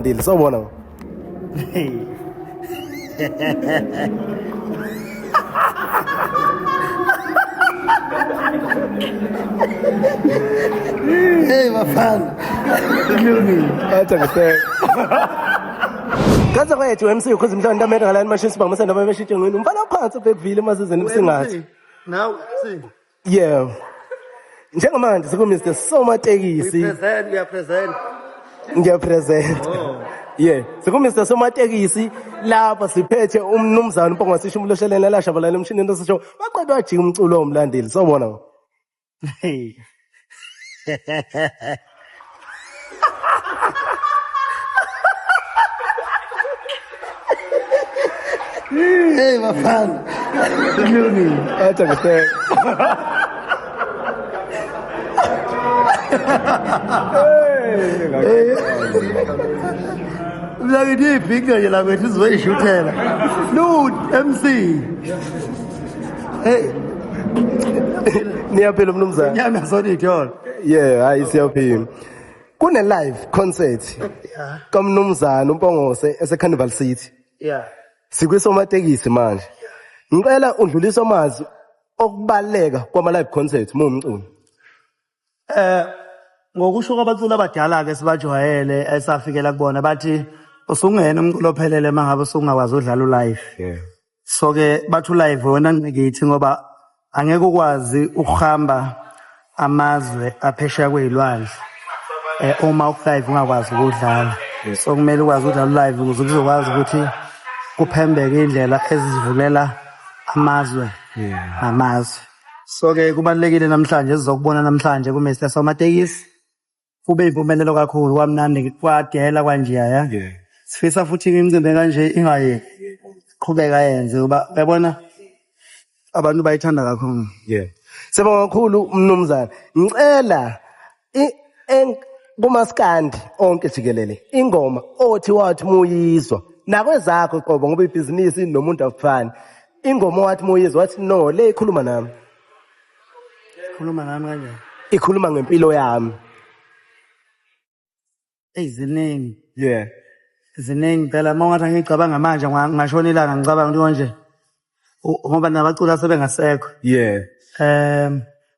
Ndile sawubona. Hey bafana. Kulungile. Athi ngiseke. Kaze kwethu MC ukhozi mhlawumbe ntamela ngalani mashisi bangisa ndaba beshitshe ngini. Umfana phansi ubhekuvile masizeni msingathi. Now see. Yeah. Njengamanje siku Mr Somatekisi. We present, we are present. Ngiya present. Oh. Yeah, siku Mr Somatekisi lapha siphethe umnumzana uMpongose Shumuloshelene lashabalala emshinini osisho baqedwa wajika umculo womlandeli. Sawubona. Hey. Hey bafana. Kulungile. Athi ngiseke. Mina ngithi ibhinqa nje la kwethu sizoyishuthela. Lud MC. Hey, Niyaphila mnumzana. nyama solid yona. Yeah, hayi siyaphila. Kune live concert Yeah. kamnumzana uMpongose ese Carnival City. Yeah. Sikwisomatekisi manje. Ngicela undlulise amazwi okubaleka kwama live concert muwumculo. Eh ngokusho kwabaculi abadala ke sibajwayele esafikela kubona bathi usungena umculo ophelele mangabe usungakwazi udlala ulive. Yeah. So ke bathi ulive wena ngqikithi ngoba angeke ukwazi ukuhamba amazwe aphesheya kwezilwandle. Eh uma ulive ungakwazi ukudlala. So kumele ukwazi ukudlala ulive ukuze kuzokwazi ukuthi kuphembeke indlela ezivulela amazwe namazwe. So ke kubalulekile namhlanje sizokubona namhlanje ku Mr Somatekisi. Kube impumelelo kakhulu kwamnandi kwadela kwanjeya ya. Yeah. Sifisa futhi imicimbi kanje ingayeki. Qhubeka yenze ngoba uyabona abantu bayithanda kakhulu. Yeah. Sibonga kakhulu mnumzana. Ngicela kumaskandi onke jikelele ingoma othi wathi muyizwa nakwezakho qobo ngoba ibhizinisi nomuntu akufani. Ingoma wathi muyizwa wathi no le ikhuluma nami. Khuluma nami kanjani? Ikhuluma ngempilo yami. Eyi ziningi. Yeah. Ziningi phela uma ungathi angicabanga manje ngashona ilanga ngicabanga ukuthi konje ngoba nabaculi asebengasekho. Yeah.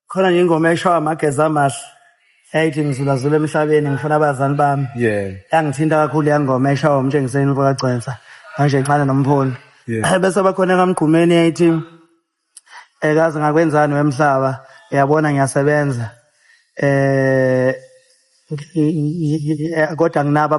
Khona nje ingoma eshawa amageza amahle yayithi ngizulazula emhlabeni ngifuna abazali bami. Yeah. Yangithinta kakhulu yangoma eshawa umtshengiseni mfoka Gcwensa manje ncane nompholi. Yeah. Bese bakhona kaMgqumeni yayithi ekaze ngakwenzani wemhlaba uyabona ngiyasebenza kodwa nginabo